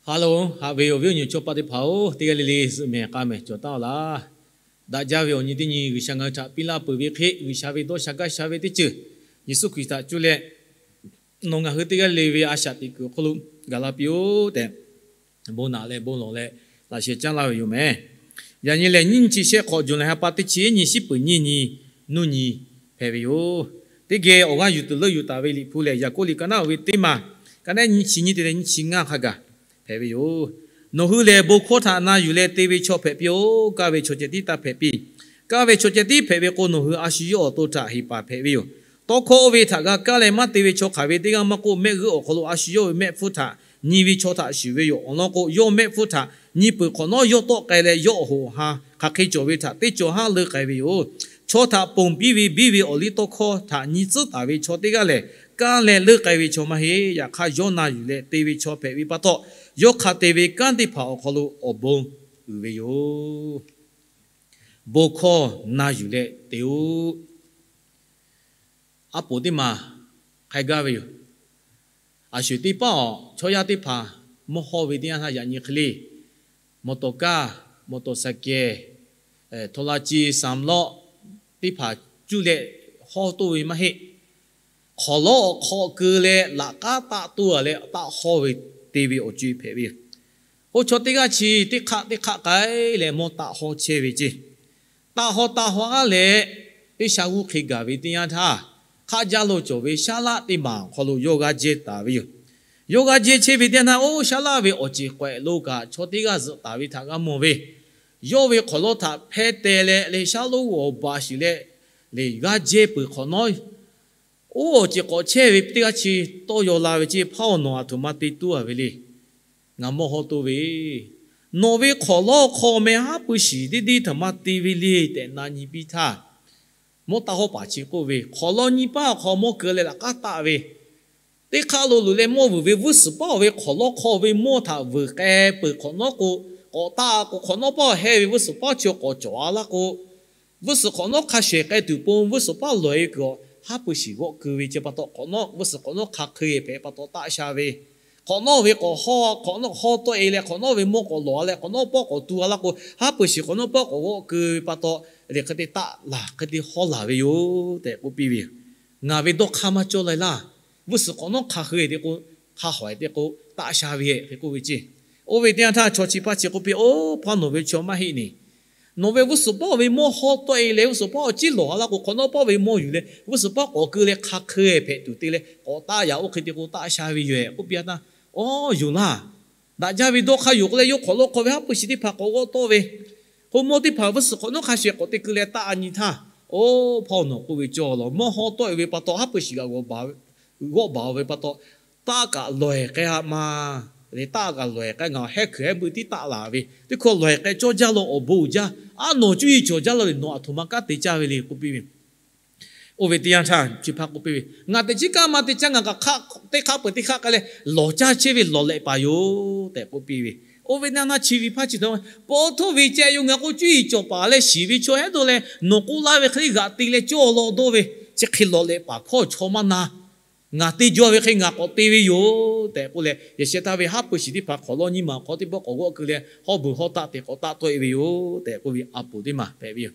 Hello, haꞈ ve awˬ viˉ awˬ nyi chaw paˆ teˇ hpaˍ-oˬ, teˇ g'aˇ le le zuhꞈ mehˍ k'a mehˍ cawˬ taˉ-oˬ laˇ. Daꞈ jaˇ ve awˬ nyi teˇ nyi G'uiˬsha ngaˬ hui htaꞈ piˇ laˇ peuˬ ve hk'e, G'uiˬsha ve dawˇ sha gaˇ sha ve teˇ ceuˬ Yeˍsuˆ Hkriꞈ htaꞈ cuˇ leh, nawˬ ngaˬ hui teˇ g'aˇ le le ve a shaꞈ teꞈ kuiˬ awˬ hk'aw lo gaˬ la piˇ-oˆ tehꞈ, bon naꞈ leh bon lawˬ leh laꞈ sheh caˉ laˇ ve yoˬ mehˍ. Yaꞈ nyi lehˬ, nyiˇ chi shehˆ hk'awꞈ July ha pa teˇ chi nyi shiˉ peuˬ nyiˇ nyi nuˇ nyi hpehꞈ ve yoˬ. Teˇ geh awˬ g'aˇ yuˬ tuˬ leuˆ yuˬ taˍ ve Liꞈ hpu lehˬ, Yaˍkoˆ liꞈ ka naˉ oˬ ve teˇ maˬ, ka naˉ nyiˇ chi nyiˇ te leh nyiˇ chi ngaˇ hk'a gaˬ hpehꞈ ve yoˬ. Nawˬ hui lehˬ, bon hkawˇ htaꞈ na yuˬ leh te ve chaw hpehꞈ piˇ-oˆ. Kaˇ ve chaw ceh tiˉ taˇ hpehꞈ piˇ. Kaˇ ve chaw ceh tiˉ hpehꞈ ve k'o, nawˬ hui a shu yawˇ awˬ to htaꞈ heˍ paˍ hpehꞈ ve yoˬ. Tawˇ hkawˇ oˇ ve htaꞈ g'a kaˇ leh maˇ te ve chaw hk'aˬ ve teˇ g'aˇ maˇ k'oˆ, mehˆ g'uˇ awˬ hk'aw lo a shu yawˇ ve mehˆ hpfuhˇ htaꞈ nyi ve chaw htaꞈ shuˍ ve yoˬ. Awˬ lawn k'o, yawˇ mehˆ hpfuhˇ htaꞈ nyi peuˬ hk'awꞈ nawˉ, yawˇ tawˆ k'ai leh yawˇ awˬ hoꞈ awˬ ha hk'aˬ hk'e cawˬ ve htaꞈ teˇ cawˬ haˉ leuˆ k'ai ve yoˬ. Chaw htaꞈ ponˬ piˇ ve biˇ ve awˬ liˇ tawˇ hkawˇ htaꞈ nyi tcuhˉ taˍ ve chaw teˇ g'aˇ lehˬ, kaˇ leh leuˆ k'ai ve chaw maˇ heˆ. Yaꞈ hk'aˇ, yawˇ na yuˬ leh te ve chaw hpehꞈ ve pa taw, yawˇ hk'a te ve kanˉ teˇ hpaˍ awˬ hk'aw lo awˬ bon uiˍ ve yoˬ. Bon hkawˇ na yuˬ leh te-oˆ. A poˍ teˇ maˬ hk'a gaˇ ve yoˬ. A shuˍ teˇ paˆ awˬ chaw yaˇ teˇ hpaˍ mawˇ hawˇ ve teˇ yanˇ htaˇ, yaꞈ nyi hk'e le, mawˬ tawˍ kaˇ, mawˬ tawˍ saˍ kehˬ, htaw la ce saˍ lawˆ teˇ hpaˍ cuˇ leh hawˇ toˆ ve maˇ heˆ. Hk'awˍ lawˉ awˬ hk'aw keu leh laꞈ k'aˉ taˆ toˆ-a leh taˆ hawˇ ve te ve awˬ co-e hpehꞈ ve yoˬ. K'o, chaw teˇ g'aˇ chi teˇ hk'aˆ teˇ hk'aˆ k'ai leh mawˇ taˆ hawˇ chehˇ ve ceˇ. Taˆ hawˇ taˆ hawˇ-a leh, teˇ sha g'uˇ hk'e gaˬ ve teˇ yanˇ htaˇ, hk'aˆ jaˇ lo cawˬ ve shaˉ laˆ teˇ maˬ awˬ hk'aw lo yawˇ g'aˇ jehˇ taˍ ve yoˬ. Yawˇ g'aˇ jehˇ chehˇ ve teˇ yanˇ htaˇ, oˇ shaˉ laˆ ve awˬ ceˬ k'awehꞈ lo kaꞈ chaw teˇ g'aˇ zuhꞈ taˍ ve htaꞈ g'a mawˬ ve, yawˇ ve hk'awˍ lawˉ htaꞈ hpehˇ teh leh leh shaˉ lonˉ g'awˬ baˬ shiˍ leh, leh g'aˇ jehˇ peuˬ hk'awꞈ nawˉ, oˇ awˬ ceˬ k'awꞈ chehˇ ve teˇ g'aˇ chi tawˇ yaw la ve ceˇ. Hpaˇ-oˬ, nawˬ aˬ htoꞈ ma te tuˉ-a ve le. Ngaˬ mawˇ hawˇ toˆ ve, nawˬ ve hk'awˍ lawˉ hk'aw meh haˉ pui shiˍ deˇ deˇ htaꞈ ma te ve le tehꞈ na nyi piˇ htaˇ, mawˇ taˆ hawˇ paˍ chi k'oˆ ve, hk'awˍ lawˉ nyiˇ paˆ awˬ hk'aw mawˇ keu leh laꞈ k'aˉ taˆ ve, teˇ hk'aˆ lo luˬ leh mawˇ vuiˬ ve g'uˇ suhˍ paˉ-oˬ ve hk'awˍ lawˉ hk'aw ve mawˇ htaꞈ vuiˬ k'ai peuˬ hk'awꞈ nawˉ k'o, k'awꞈ taˆ k'o, hk'awꞈ nawˉ paˉ heh ve g'uˇ suhˍ paˉ chi k'awꞈ cawˬ-a laˇ k'o, g'uˇ suhˍ hk'awꞈ nawˉ hk'a shehˍ k'ai tuˬ pon g'uˇ suhˍ paˉ lawˬ-e kuiˬ-a, haˉ pui shiˍ g'awˆ keu ve chi pa taw, hk'awꞈ nawˉ g'uˇ suhˍ hk'awꞈ nawˉ hk'a hk'e hpehꞈ pa taw taˆ sha ve, hk'awꞈ nawˉ ve k'awꞈ hawˇ, hk'awꞈ nawˉ hawˇ tawˆ-e leh hk'awꞈ nawˉ ve mawˇ k'awꞈ lawˬ-a leh hk'awꞈ nawˉ pawˆ k'awꞈ tu-a laˇ k'o, haˉ pui shiˍ hk'awꞈ nawˉ pawˆ k'awꞈ g'awˆ keu ve pa taw, leh hk'e te taˆ laˬ hk'e te hawˇ laˬ ve yoˬ tehꞈ k'oˆ piˇ ve yoˬ. Ngaˬ ve dawˇ hk'aˇ maˇ cawˇ leh laˇ. G'uˇ suhˍ hk'awꞈ nawˉ hk'a hk'e te k'o, hk'a hawˍ-e te k'o taˆ sha ve-e hk'e k'oˆ ve ceˇ. Oˇ ve teˇ yanˇ htaˇ chaw chi hpaˇ chi k'oˆ piˇ, Oˇ hpaˇ, nawˬ ve chaw maˇ heˆ neˬ. Nawˬ ve g'uˇ suhˍ paˉ-oˬ ve mawˇ hawˇ tawˆ-e leh g'uˇ suhˍ paˉ awˬ ciˉ lawˬ-a laˇ k'o, hk'awꞈ nawˉ paˉ ve mawˇ yuˬ leh g'uˇ suhˍ paˉ k'awꞈ keu leh hk'a hk'e hpehꞈ tuˬ te leh k'awꞈ taˆ yaꞈ oˇ hk'e te k'o taˆ sha ve yoˬ-e k'oˆ piˇ-a htaˇ, Aˬ, yonˍ laˇ. Daꞈ jaˇ ve dawˇ hk'aˇ yoˬ k'oˆ leh, yawˇ hk'awꞈ lawˉ hk'aw ve haˉ pui shiˍ teˇ hpaˍ k'awꞈ g'awˆ tawˆ ve, k'o mawˇ teˇ hpaˍ g'uˇ suhˍ hk'awꞈ nawˉ hk'a shehˍ k'awꞈ te keu leh taˆ nyi htaˇ, Oˇ hpaˇ-oˬ, nawˬ k'oˆ ve cawˇ lawˬ. Mawˇ hawˇ tawˆ-e ve pa taw haˉ pui shiˍ g'aꞈ g'awˬ baˬ g'awˆ baˬ-oˬ ve pa taw, taˆ kaꞈ lawˬ-e k'ai-a ma. Leh taˆ kaꞈ lawˬ-e k'ai, ngaˬ hehˉ hkui hehˉ beuꞈ tiˉ taˆ laˬ ve teˇ hkawˇ lawˬ-e k'ai cawˇ jaˇ law, awˬ bon uiˍ jaˇ. Aˉ, nawˬ cuˇ yiˍ cawˬ jaˇ law leh nawˬ aˬ htoꞈ ma kanˉ te caˇ ve le k'oˆ piˇ ve. Oˇ ve teˇ yanˇ htaˇ chi hpaˇ k'oˆ piˇ ve, Ngaˬ teꞈ chiˉ kanˉ maˇ te caˇ. Ngaˬ kaꞈ hk'aˆ teˇ hk'aˆ peuˬ teˇ hk'aˆ k'ai leh lawˬ caˇ chehˇ ve lawˬ lehꞈ paˍ yoˬ tehꞈ k'oˆ piˇ ve. Oˇ ve teˇ yanˇ htaˇ chi ve hpaˇ chi htaꞈ, Paw htoˇ ve ceh yoˬ. Ngaˬ k'o cuˇ yiˍ cawˬ paˍ leh shiˍ ve chaw hehˉ dawˇ leh nawˬ k'oˆ laˇ ve hk'e le g'aꞈ te leh cawˇ law dawˇ ve, chi hk'e lawˬ lehꞈ paˍ hkawˇ chaw maˇ na. Ngaˬ te jaw ve hk'e ngaˬ k'awꞈ te ve yoˬ tehꞈ k'oˆ leh, yaꞈ sheh htaˇ ve haˉ pui shiˍ teˇ hpaˍ hk'awꞈ lawˉ nyiˇ maˬ hk'aw teˇ pawˆ k'awꞈ g'awˆ keu leh hawˇ beuˬ hawˇ taˆ te k'awꞈ taˆ tawˆ-e ve yoˬ tehꞈ k'oˆ ve a poˍ teˇ maˬ hpehꞈ ve yoˬ.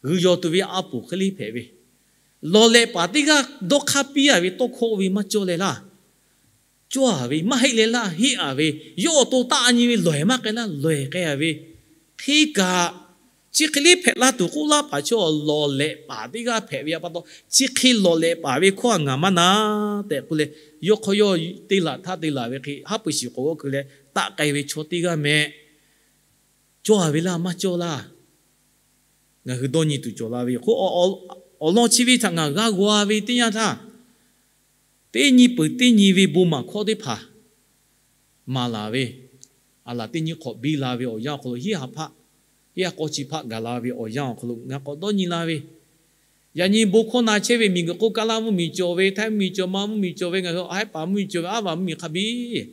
G'uiˬ yawˬ tuˬ ve a poˍ hk'e le hpehꞈ ve, lawˬ lehꞈ paˍ teˇ g'aˇ dawˇ hk'aˇ piˇ-a ve tawˇ hkawˇ oˇ ve maˇ cawˇ leh laˇ. Cawˇ-a ve maˇ heˆ leh laˇ, heˆ-a ve, yawˇ awˬ to taˆ nyi ve lawˬ-e maˇ k'ai laˇ, lawˬ-e k'ai-a ve. Hk'e kaꞈ, chi hk'e le hpehꞈ laˇ tuˬ k'oˆ laˇ paˍ chaw lawˬ lehꞈ paˍ teˇ g'aˇ hpehꞈ ve pa taw, chi hk'e lawˬ lehꞈ paˍ ve hkawˇ-a ngaˬ maˇ na tehꞈ k'oˆ leh, yawˇ hk'aw yawˇ te laˬ htaˇ te laˬ ve hk'e haˉ pui shiˍ k'awꞈ g'awˆ keu leh taˆ k'ai ve chaw teˇ g'aˇ meh. Cawˇ-a ve laˇ maˇ cawˇ laˇ. Ngaˬ hui dawˇ nyi tuˬ cawˬ la ve yoˬ. K'o, awˬ lawn chi ve htaꞈ ngaˬ g'a g'aw ve teˇ yanˇ htaˇ, teˇ nyi peuˬ teˇ nyi ve bon maˍ hkawˇ teˇ hpaˍ maˍ laˬ ve, aˬ laˬ teˇ nyi hk'awꞈ biˇ la ve awˬ yanˇ awˬ hk'aw lo hiˉ ha hpaˆ, hiˉ ha k'awˇ chi hpaˆ gaˬ la ve awˬ yanˇ awˬ hk'aw lo ngaˬ k'awꞈ dawˇ nyi la ve, yaꞈ nyi bon hkawˇ na chehˇ ve miˬguiˬ hk'oˆ Kaˇlaˇ mvuhˇmiˬ cawˬ ve, Htaiˇ mvuhˇmiˬ cawˬ, Manˇ mvuhˇmiˬ cawˬ ve, ngaˬ hui Htaiˇ paˍ mvuhˇmiˬ cawˬ ve, Aˉ vaꞈ mvuhˇmiˬ hk'a biˇ,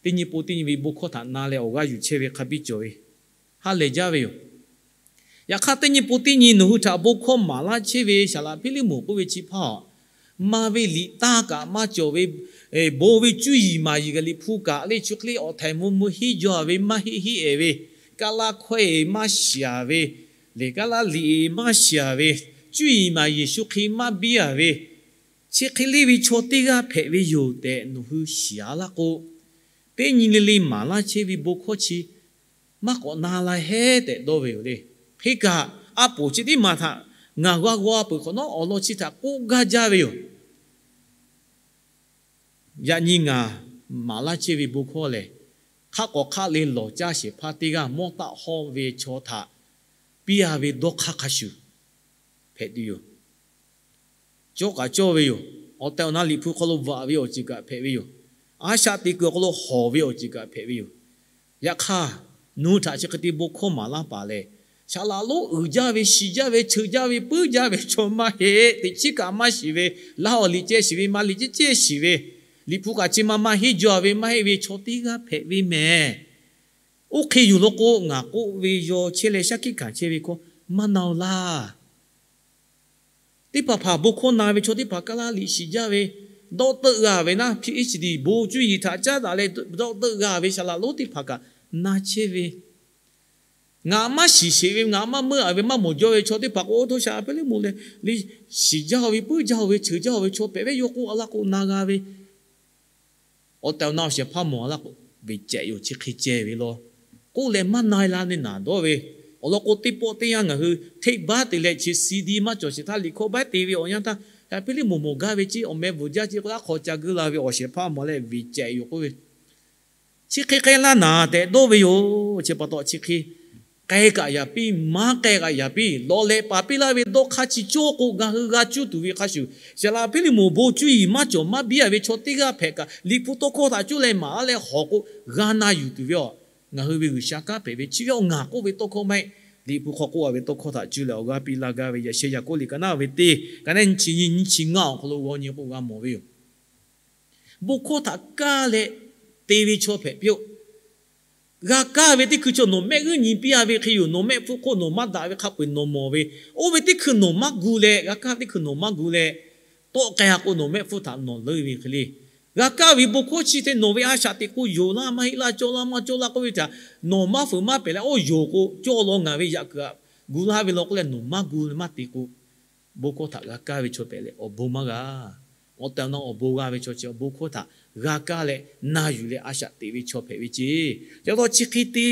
teˇ nyi po teˇ nyi ve bon hkawˇ htaꞈ na leh awˬ g'aˇ yuˬ chehˇ ve hk'a biˇ cawˬ ve, ha lehˬ jaˇ ve yoˬ. Yaꞈ hk'aˇ, teˇ nyi po teˇ nyi nawˬ hui htaꞈ bon hkawˇ maˍ laˇ chehˇ ve Saˍ laꞈ Hpiˇliˇmonˍ k'oˆ ve chi hpaˇ-oˬ, maˇ ve liꞈ taˇ kaꞈ maˇ cawˬ ve, bon ve cuˇ yiˍ maˍ yiˍ kaꞈ Liꞈ hpu kaꞈ lehˬ, chi hk'e le awˬ htaiˍ mvuh mvuh hiˉ jaw ve, maˇ heˆ heˆ-ehˍ ve, kaˉ laˇ hkawehˇ maˇ shiˍ ve, lehˬ kaˉ laˇ liꞈ maˇ shiˍ ve, cuˇ yiˍ maˍ yiˍ Yeˍsuˆ Hkriꞈ maˇ biˇ-a ve, chi hk'e le ve chaw teˇ g'aˇ hpehꞈ ve yoˬ tehꞈ nawˬ hui shiˍ-a laˇ k'o, teˇ nyi le le maˍ laˇ chehˇ ve bon hkawˇ chi maˇ k'awꞈ na la hehˉ tehꞈ dawˇ ve yoˬ le. Hk'e kaꞈ, a poˍ chi teˇ maˬ htaꞈ ngaˬ g'a g'aw peuˬ hk'awꞈ nawˉ, awˬ lawn chi htaꞈ k'oˆ gaˇ jaˇ ve yoˬ. Yaꞈ nyi ngaˬ maˍ laˇ chehˇ ve bon hkawˇ lehˬ, hk'aˆ k'awꞈ hk'aˆ le lawˬ caˇ shehˍ hpaˇ teˇ g'aˇ mawˇ taˆ hawˇ ve chaw htaꞈ piˇ-a ve dawˇ hk'aˇ hk'a shuˍ hpehꞈ tuˬ yoˬ. Cawˇ kaꞈ cawˇ ve yoˬ. Awˬ tehˬ awˬ na Liꞈ hpu hk'aw lo bvuhꞈ ve awˬ ceuˬ kaꞈ hpehꞈ ve yoˬ. A shaꞈ teꞈ kuiˬ awˬ hk'aw lo hawˬ ve awˬ ceuˬ kaꞈ hpehꞈ ve yoˬ. Yaꞈ hk'aˇ, nawˬ hui htaꞈ chi hk'e te bon hkawˇ maˍ laˇ paˍ lehˬ, saˍ laꞈ lonˉ uiˍ jaˇ ve, shiˍ jaˇ ve, cheuˬ jaˇ ve, puiˉ jaˇ ve chaw maˇ heˆ. Teꞈ chiˉ kaꞈ maˇ shiˍ ve, laˇ awˬ liꞈ ceh shiˍ ve, maˇ liꞈ ceh ceh shiˍ ve, Liꞈ hpu kaꞈ chi ma maˇ heˆ jaw ve, maˇ heˆ ve chaw teˇ g'aˇ hpehꞈ ve mehˍ. Oˇ hk'e yoˬ law k'o, ngaˬ k'oˆ ve yaw chehˇ leh shaˉ hkiˆ hkanˍ chehˇ ve hkawˇ maˇ na-o laˇ. Teˇ hpaˍ hpaˍ bon hkawˇ na ve chaw teˇ hpaˍ kaˉ laˇ liꞈ shiˍ jaˇ ve, dawˇ teuˆ g'a ve naˉ, PhD bon cuˇ yiˍ htaꞈ caˉ daꞈ leh dawˇ teuˆ g'a ve saˍ laꞈ lonˉ teˇ hpaˍ kaꞈ na chehˇ ve, ngaˬ maˇ shiˍ sheˍ ve, ngaˬ maˇ meuˇ-a ve, maˇ mawˬ jaw ve chaw teˇ hpaˍ k'o, oˇ htoˇ shaˍ laꞈ hpehˇ liˇ moˍ leh le, shiˍ jaˇ ve, puiˉ jaˇ ve, cheuˬ jaˇ ve chaw hpehꞈ ve yoˬ k'oˆ-a laˇ k'o, na g'a ve awˬ tehˬ awˬ na awˬ shehˍ hpaˇ mawˬ-a laˇ k'o, ve cehꞈ yoˬ, chi hk'e ceh ve law k'oˆ leh maˇ na-e la neˇ naˍ dawˇ ve, awˬ lawn k'o, teˇ pawˆ teˇ yanˇ ngaˬ hui hteˆ baˆ te leh chi CD maˇ cawˬ sheˍ htaˇ, liꞈ hkawˇ baˆ te ve awˬ yanˇ htaˇ, hpehˇ liˇ moˍ mawˬ gaˇ ve ceˇ, awˬ meh bvuhˬ jaˇ ceˇ k'o, aˉ hk'aw ca guˇ la ve awˬ shehˍ hpaˇ mawˬ leh ve cehꞈ yoˬ k'oˆ ve, chi hk'e k'ai laˇ naˍ tehꞈ dawˇ ve yoˬ. Chi pa taw chi hk'e k'ai kaꞈ yaꞈ piˇ, maˇ k'ai kaꞈ yaꞈ piˇ, lawˬ leh paˍ piˇ laˇ ve dawˇ hk'aˇ chi cawˇ k'o, ngaˬ hui g'a cuˇ tuˬ ve hk'a shuˍ, saˍ laꞈ hpehˇ liˇ moˍ bon cuˇ yiˍ maˇ cawˬ maˇ biˇ-a ve chaw teˇ g'aˇ hpehꞈ kaꞈ, Liꞈ hpu tawˇ hkawˇ htaꞈ cuˇ leh maˍ-a leh hawˬ k'o, g'a na yuˬ tuˬ ve aˬ, ngaˬ hui ve G'uiˬsha kanˉ hpehꞈ ve chi ve aˬ, ngaˬ k'oˆ ve tawˇ hkawˇ maˇ heˆ. Liꞈ hpu hk'aw k'oˆ-a ve tawˇ hkawˇ htaꞈ cuˇ leh awˬ g'aˇ piˇ laˇ gaˇ ve yaꞈ sheh Yaˍkoˆ liꞈ ka naˉ ve teˇ ka naˉ nyiˇ chi nyiˇ, nyiˇ chi ngaˇ awˬ hk'aw lo g'aw nyi k'o g'a mawˬ ve yoˬ. Bon hkawˇ htaꞈ kaˇ leh te ve chaw hpehꞈ piˇ-oˆ. G'a kaˇ ve teˇ hkui chaw nawˬ mehˆ g'uiˇ nyi piˇ-a ve hk'e yoˬ. Nawˬ mehˆ hpfuhˇ hk'oˆ nawˬ maˇ daꞈ ve hk'a peu-eˬ nawˬ mawˬ ve, oˇ ve teˇ hkui nawˬ maˇ gu leh, g'a kaˇ ve teˇ hkui nawˬ maˇ gu leh, tawˆ k'ai-a k'o, nawˬ mehˆ hpfuhˇ htaꞈ nawˬ leuˆ ve hk'e le. G'a kaˇ ve bon hkawˇ chi hk'e nawˬ ve a shaꞈ teꞈ k'o, yonˍ laˇ maˇ heˆ laˇ, cawˇ laˇ maˇ cawˇ laˇ k'oˆ ve htaꞈ nawˬ maˇ fuiˍ maˇ pehˬ leh, oˇ yonˍ k'o, cawˇ law ngaˬ ve yaꞈ kuiˬ htaꞈ gu laˇ ve law k'oˆ leh nawˬ maˇ gu leh maˇ te k'o, bon hkawˇ htaꞈ g'a kaˇ ve chaw hpehꞈ leh awˬ bon maˇ g'a. Awˬ tehˬ awˬ na awˬ bon g'a ve chaw chi awˬ bon hkawˇ htaꞈ g'a kaˇ leh na yuˬ leh a shaꞈ teꞈ ve chaw hpehꞈ ve ceˇ. Chi pa taw chi hk'e te,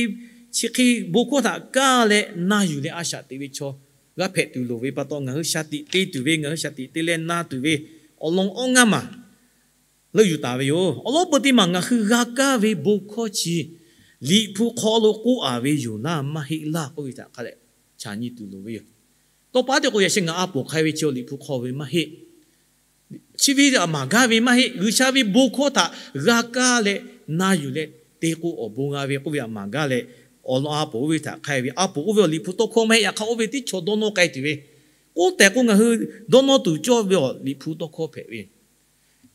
chi hk'e bon hkawˇ htaꞈ kaˇ leh na yuˬ leh a shaꞈ teꞈ ve chaw g'a hpehꞈ tuˬ loˍ ve pa taw, ngaˬ hui shaˍ tiꞈ te tuˬ ve, ngaˬ hui shaˍ tiꞈ te leh na tuˬ ve awˬ lawn awˇ ngaˇ maˬ leuˆ yuˬ taˍ ve yoˬ. Awˬ lawn peu teˇ maˬ ngaˬ hui g'a kaˇ ve bon hkawˇ chi Liꞈ hpu hk'aw lo k'oˆ-a ve yoˬ laˇ maˇ heˆ laˇ k'oˆ ve htaꞈ hk'a dehꞈ chaꞈ nyi tuˬ loˍ ve yoˬ. Tawˇ pa teˇ k'o yaꞈ sheh ngaˬ a poˍ hk'ai ve chi Liꞈ hpu hk'aw ve maˇ heˆ. Chi ve aˬ maˍ gaˇ ve maˇ heˆ. G'uiˬsha ve bon hkawˇ htaꞈ g'a kaˇ leh na yuˬ leh te k'o awˬ bon g'a ve k'oˆ ve aˬ maˍ gaˇ leh, awˬ lawn a poˍ oˇ ve htaꞈ hk'ai ve, a poˍ oˇ ve awˬ Liꞈ hpu tawˇ hkawˇ maˇ heˆ. Yaꞈ hk'aˇ oˇ ve teˇ chaw dawˇ nawˇ k'ai tuˬ ve, k'oˆ tehꞈ k'o ngaˬ hui dawˇ nawˇ tuˬ cawˇ ve awˬ Liꞈ hpu tawˇ hkawˇ hpehꞈ ve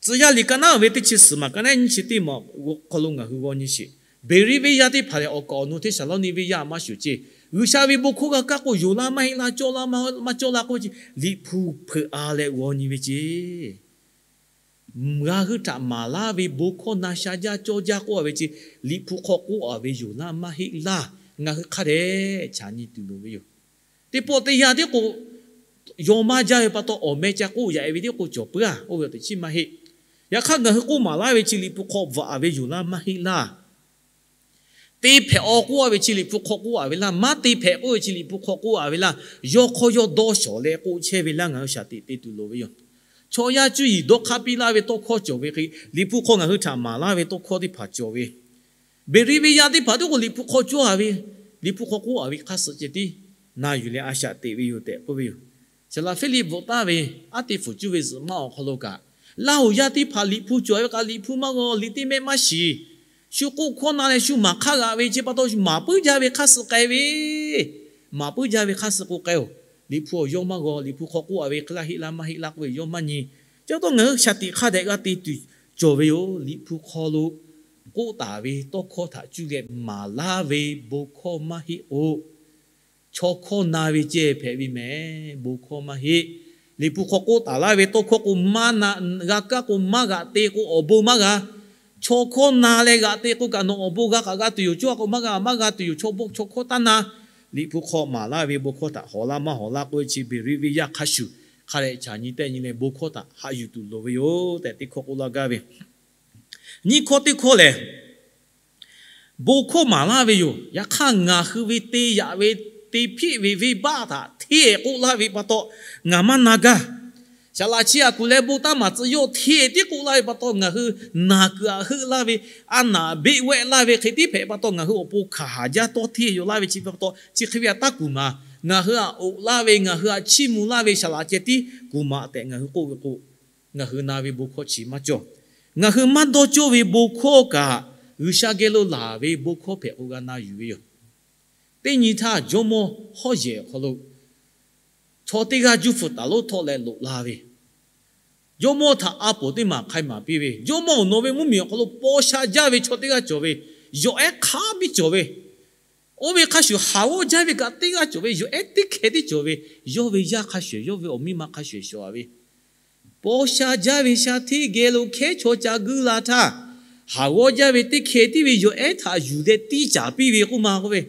Tcuh yaˇ liꞈ ka naˉ ve teˇ chi suhˍ maˬ ka naˉ nyiˇ chi teˇ maˬ awˬ hk'aw lo ngaˬ hui g'aw nyi sheˍ. Beˍriˆ venˇ yaˇ teˇ hpaˍ lehˬ, awˬ kaˍ awˬ nu Hteˇsaˍlawˇniˆ venˇ yaˇ maˇ shuˍ ceˇ. G'uiˬsha ve bon hkawˇ g'a kaˇ k'o, yonˍ laˇ maˇ heˆ laˇ, cawˇ laˇ maˇ cawˇ laˇ k'oˆ ve ceˇ, Liꞈ hpu hpeuꞈ-a leh g'aw nyi ve ceˇ. G'a hui htaꞈ maˍ laˇ ve bon hkawˇ na sha jaˇ cawˇ jaˇ k'oˆ-a ve ceˇ, Liꞈ hpu hk'aw k'oˆ-a ve yonˍ laˇ maˇ heˆ laˇ, ngaˬ hui hk'a dehꞈ chaꞈ nyi tuˬ loˍ ve yoˬ. Teˇ pawˆ teˇ yanˇ tiˉ k'o, yawˇ maˇ jaˇ ve pa taw, awˬ meh ca k'oˆ yaꞈ-e ve tiˉ k'o cawˬ peuˬ-a, oˇ ve awˬ teꞈ chiˉ maˇ heˆ. Yaꞈ hk'aˇ, ngaˬ hui k'oˆ maˍ laˇ ve chi Liꞈ hpu hk'aw bvuhꞈ-a ve yonˍ laˇ maˇ heˆ laˇ. Te hpehꞈ-aw k'oˆ-a ve chi Liꞈ hpu hk'aw k'oˆ-a ve laˇ, maˇ te hpehꞈ k'oˆ ve chi Liꞈ hpu hk'aw k'oˆ-a ve laˇ, yawˇ hk'aw yawˇ dawˇ shawˍ leh k'oˆ chehˇ ve laˇ, ngaˬ hui shaˍ tiꞈ te tuˬ loˍ ve yoˬ. Chaw yaˇ cuˇ yiˍ dawˇ hk'aˇ piˇ laˇ ve tawˇ hkawˇ cawˬ ve hk'e, Liꞈ hpu hk'aw ngaˬ hui htaꞈ maˍ laˇ ve tawˇ hkawˇ teˇ hpaˍ cawˬ ve Beˍriˆ venˇ yaˇ teˇ hpaˍ tiˉ k'o Liꞈ hpu hk'aw cawˇ-a ve, Liꞈ hpu hk'aw k'oˆ-a ve hk'a suh ceh tiˉ na yuˬ leh a shaꞈ teꞈ ve yoˬ tehꞈ k'oˆ ve yoˬ. Saˍ laꞈ Hpiˇliˆ bvuhꞈ taˍ ve aˉ te fuˍ cuˇ ve zuhꞈ maˇ awˬ hk'aw lo kaꞈ, Laˇ huˍ yaˇ teˇ hpaˍ Liꞈ hpu cawˬ ve kaꞈ Liꞈ hpu maˇ g'aw, liꞈ teˇ mehˆ maˇ shiˍ. Shu k'oˆ hkawˇ na leh shu maˍ hk'aˇ g'aꞈ ve chi pa taw, maˍ puiˉ jaˇ ve hk'aˇ suh k'ai ve, maˍ puiˉ jaˇ ve hk'aˇ suh k'o k'ai-oˬ. Liꞈ hpu awˬ yawˇ maˇ g'aw, Liꞈ hpu hk'aw k'oˆ-a ve hk'e laˇ heˆ laˇ maˇ heˆ laˇ k'oˆ ve yawˇ maˇ nyi. Chi pa taw ngaˬ hui shaˍ tiꞈ hk'a dehꞈ g'a te tuˬ cawˬ ve yoˬ. Liꞈ hpu hk'aw lo k'oˆ taˍ ve tawˇ hkawˇ htaꞈ cuˇ leh maˍ laˇ ve bon hkawˇ maˇ heˆ k'o, chaw hkawˇ na ve ceh hpehꞈ ve mehˍ, bon hkawˇ maˇ heˆ. Liꞈ hpu hk'aw k'oˆ taˍ laˇ ve tawˇ hkawˇ k'o, maˇ na g'a kaˇ k'o, maˇ g'aꞈ te k'o, awˬ bon maˇ g'a. Chaw hkawˇ na leh g'aꞈ te k'o kaꞈ, nawˬ awˬ bon g'a k'aꞈ g'a tuˬ yoˬ. Cawˇ a k'o maˇ g'a, maˇ g'a tuˬ yoˬ. Chaw bon chaw hkawˇ taˇ na. Liꞈ hpu hk'aw maˍ laˇ ve bon hkawˇ htaꞈ hawˍ laˇ maˇ hawˍ laˇ k'oˆ ve chi, beˍ riˆ ve yaˇ hk'a shuˍ hk'a dehꞈ chaꞈ nyi tehˆ nyi leh bon hkawˇ htaꞈ haꞈ yuˬ tuˬ loˍ ve yoˬ tehꞈ teˇ hkawˇ k'oˆ laˇ gaˇ ve. Nyiˇ hkawˇ teˇ hkawˇ lehˬ, bon hkawˇ maˍ laˇ ve yoˬ. Yaꞈ hk'aˇ, ngaˬ hui ve te yaꞈ ve, te hpiˆ ve venˇbaˆ htaꞈ hteˇ k'oˆ laˇ ve pa taw, ngaˬ maˇ na gaˇ. Saˍ laꞈ chi aꞈ kuˬ leh bon taˇ maˍ tcuh yawˇ hteˇ tiˉ k'oˆ laˇ ve pa taw, ngaˬ hui naˬ kuiˬ aꞈ heuˆ laˇ ve, a naˍ beˆ wehˆ laˇ ve hk'e tiˉ hpehꞈ pa taw, ngaˬ hui awˬ pon hkanˍ haˍ jaˇ tawˇ hteˇ yaw laˇ ve chi pa taw, chi hk'e ve aꞈ taˇ kuˬ maˍ. Ngaˬ hui aꞈ oꞈ laˇ ve, ngaˬ hui aꞈ chiˇ mvuh laˇ ve saˍ laꞈ ceh tiˉ kuˬ maˍ tehꞈ ngaˬ hui k'oˆ ve k'o, ngaˬ hui na ve bon hkawˇ chi maˇ cawˬ. Ngaˬ hui maˇ dawˇ cawˇ ve bon hkawˇ kaꞈ, G'uiˬsha geh lo laˬ ve bon hkawˇ hpehꞈ k'o g'a na yuˬ ve yoˬ. Teˇ nyi htaˇ, jawˇmawˇ hawˉ yehˬ awˬ hk'aw lo chaw teˇ g'aˇ juˇ fuiˍ taˍ lonˉ htawˇ leh loꞈ la ve, jawˇmawˇ htaꞈ a poˍ teˇ maˬ hk'ai maˍ piˇ ve, Jawˇmawˇ-oˬ, nawˬ ve mvuhˇmiˬ awˬ hk'aw lo paw sha jaˇ ve chaw teˇ g'aˇ cawˬ ve, yawˬ ehˉ hk'a biˇ cawˬ ve, oˇ ve hk'a shuˍ haˍ g'awˇ jaˇ ve kaꞈ teˇ g'aˇ cawˬ ve, yawˬ ehˉ teˇ hkeh tiˉ cawˬ ve, yawˇ ve yaˇ hk'a shuˍ, yawˇ ve awˬ miˇ ma hk'a shuˍ shawˍ a ve, paw sha jaˇ ve sha hteˇ geh lo hkehˉ chaw ca guiˇ la htaˇ, haˍ g'awˇ jaˇ ve teˇ hkeh tiˉ ve yawˬ ehˉ htaꞈ yuˬ leh tiˇ caˍ piˇ ve k'oˆ ma k'oˆ ve,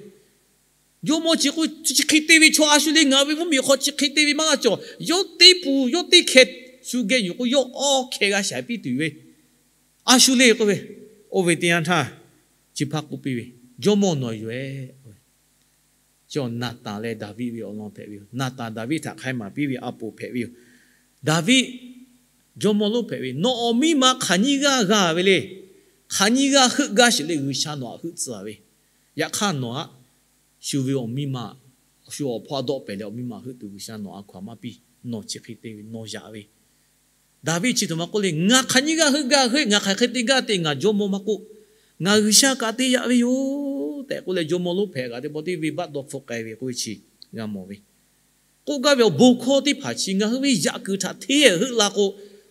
jawˇmawˇ chi k'o, chi hk'e te ve chaw a shu le, ngaˬ ve mvuhˇmiˬ hk'aw chi hk'e te ve maˇ g'a cawˬ. Yawˇ teˇ pun yawˇ teˇ hkeh shu geh yuˬ k'o, yawˇ awˇ hkeh g'a shaiˍ piˇ tuˬ ve, a shu le k'oˆ ve. Oˇ ve teˇ yanˇ htaˇ, chi hpaˇ k'oˆ piˇ ve, Jawˇmawˇ nawˬ yoˬ-ehˍ. Chi Naˍtanˍ leh Daˍviˆ ve awˬ lawn hpehꞈ ve yoˬ. Naˍtanˍ Daˍviˆ htaꞈ hk'ai maˍ piˇ ve a poˍ hpehꞈ ve yoˬ. Daˍviˆ jawˇmawˇ lonˉ hpehꞈ ve, nawˬ awˬ miˇ ma hk'aˬ nyiˇ g'aˇ g'a ve le. Hk'aˬ nyiˇ g'aˇ heuˆ gaˇ sheˍ le, G'uiˬsha nawˬ aꞈ heuˆ tcuh a ve. Yaꞈ hk'aˇ nawˬ aꞈ shu ve awˬ miˇ ma, shu awˬ hpawˇ a dawˆ pehˍ leh awˬ miˇ ma heuˆ tuˬ G'uiˬsha nawˬ a hkaw aˬ maˇ piˇ. Nawˬ chi hk'e te ve, nawˬ yaꞈ ve. Daˍviˆ chi htoꞈ ma k'oˆ le, ngaˬ hk'aˬ nyiˇ g'aˇ heuˆ gaˇ heuˆ, ngaˬ hk'aˬ hk'e te gaˇ te, ngaˬ jawˇmawˇ maˇ k'oˆ, ngaˬ G'uiˬsha kaꞈ te yaꞈ ve yoˬ tehꞈ k'oˆ leh, jawˇmawˇ lonˉ hpehꞈ kaꞈ teˇ pawˆ teˇ venˇbaˆ dawˇ hpfuhˆ k'ai ve k'oˆ ve chi g'a mawˬ ve. K'oˆ gaˇ ve awˬ bon hkawˇ teˇ hpaˍ chi ngaˬ hui ve yaꞈ kuiˬ htaꞈ hteˇ heuˆ la k'o,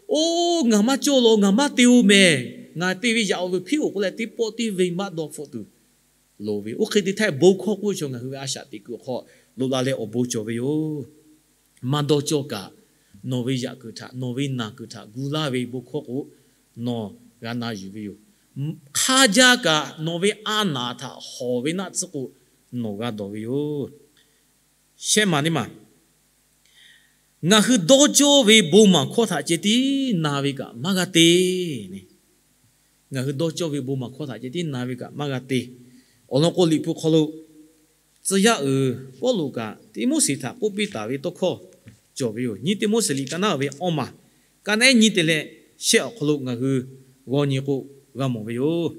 oˇ, ngaˬ maˇ cawˇ law, ngaˬ maˇ te-oˬ mehˍ, ngaˬ te ve yaꞈ-oˬ ve hpiˉ-oˬ k'oˆ leh, teˇ pawˆ teˇ venˇbaˆ dawˇ hpfuhˆ tuˬ loˍ ve. Oˇ hk'e te htaˇ, bon hkawˇ k'oˆ ve chaw ngaˬ hui ve a shaꞈ teꞈ kuiˬ awˬ hk'aw loꞈ la leh awˬ bon cawˬ ve yoˬ. Maˇ dawˇ cawˇ kaꞈ, nawˬ ve yaꞈ kuiˬ htaꞈ, nawˬ ve naˬ kuiˬ htaꞈ gu laˇ ve bon hkawˇ k'o, nawˬ g'a na yuˬ ve yoˬ. Hk'a jaˇ kaꞈ, nawˬ ve a naˍ htaꞈ hawˍ ve naˆ tsuhˇ k'o, nawˬ g'a dawˬ ve yoˬ. Shehˆ maˬ teˇ maˬ, ngaˬ hui dawˇ cawˇ ve bon maˬ hkawˇ htaꞈ ceh tiˉ na ve kaꞈ maˇ g'a te. Ngaˬ hui dawˇ cawˇ ve bon maˬ hkawˇ htaꞈ ceh tiˉ na ve kaꞈ maˇ g'a te. Awˬ lawn k'o, Liꞈ hpu hk'aw lo tcuh yaˇ uiˍ Pawˇluꞈ kaꞈ Tiˆmoˉseˍ htaꞈ k'oˆ piˇ taˍ ve tawˇ hkawˇ cawˬ ve yoˬ. Nyiˇ Tiˆmoˉseˍ liꞈ ka naˉ ve awˇ maˬ, ka naˉ ehˉ nyiˇ te leh shehˆ awˬ hk'aw lo ngaˬ hui g'aw nyi k'o g'a mawˬ ve yoˬ.